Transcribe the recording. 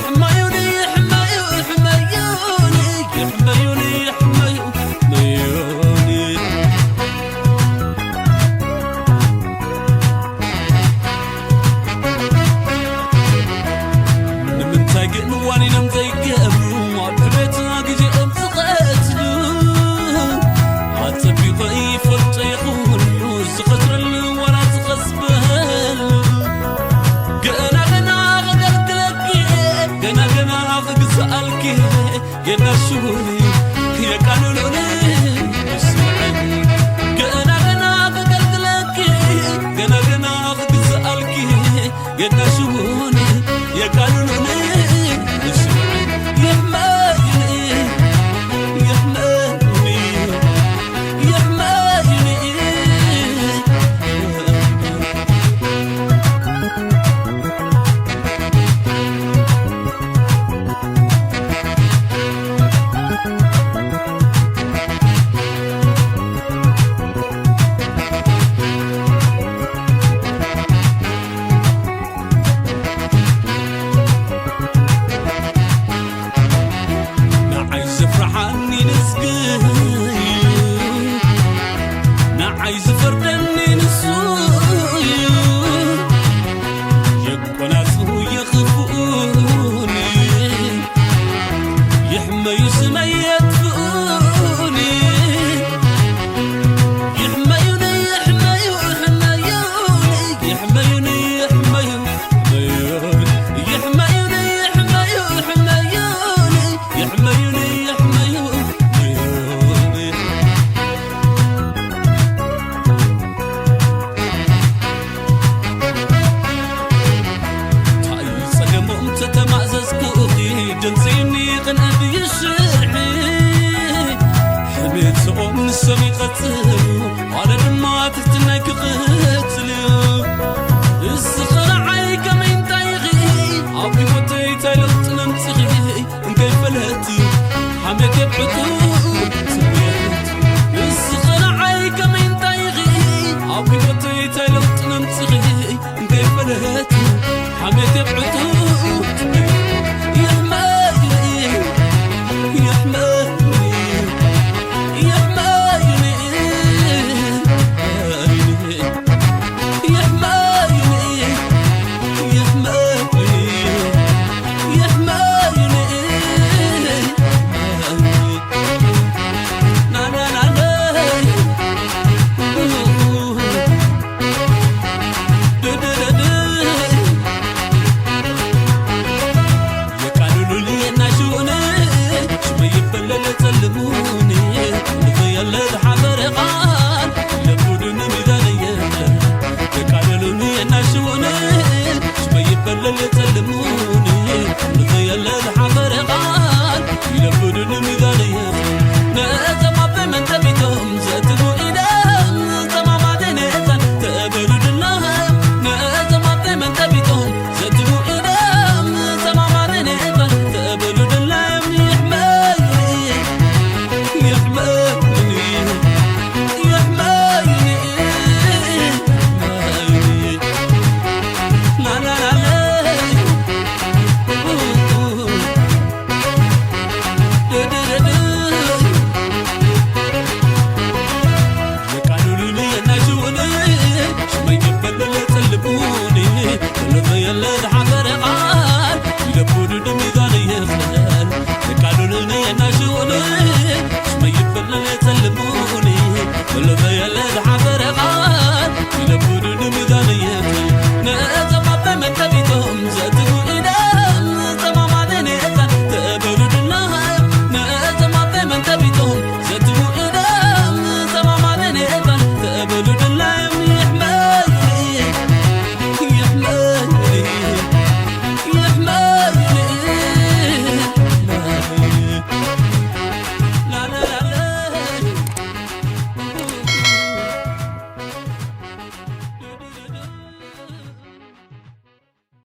ሕመዩኒ፣ ሕመዩ፣ ሕመዩኒ፣ ሕመዩኒ፣ ሕመዩ፣ ሕመዩኒ። ንምንታይ ግን ዋኒኖም ዘይገብሩ ኣብ ሕሜታ ግዜኦም ዝቐትሉ? ኣጸቢቐ ይፈልጦ ይኹን ዝኸስረሉ ዋላ ዝኸስበሉ። ገና ገና ከገልግለኪ፣ ገና ገና ክግዛኣልኪ፣ የናሽውኒ የቃልሉኒ ይስምዐኒ። ገና ገና ከገልግለኪ፣ ገና ገና ክግዛኣልኪ፣ የናሽውኒ የቃልሉኒ ይስምዐኒ። ይሕመዩኒ፣ ይሕመዩኒ፣ ይሕመዩኒ። ንዓይ ዘፍርሓኒ ንስኪ እዩ፣ ንዓይ ዝፈርደኒ ንሱ እዩ። የቆናጽቡ የኽፍኡኒ፣ ይሕመዩ ስመይ የጥፍኡኒ። ይሕመዩኒ፣ ይሕመዩ፣ ይሕመዩኒ፣ ይሕመዩኒ፣ ይሕመዩ፣ ይሕመዩኒ፣ ይሕመዩ፣ ይሕመዩኒ፣ ይሕመዩኒ፣ ይሕመዩ፣ ይሕመዩኒ። እንታይ ጸገሞም ተተማእዘዝኩኺ፣ ድምጺኒ ቅንዕቲ ይሽርሒ። ሕሜትኦም ንሶም ይቐጽሉ፣ ኣነ ድማ ትሕትናይ ክቕጽል። እስኺ ንዓይ ከመይ እንታይ ኢኺ፣ ኣብ ህይወተይ እንታይ ለውጢ ነምጺኺ፣ እንከይፈለቲ ሓሜት የብዕቱ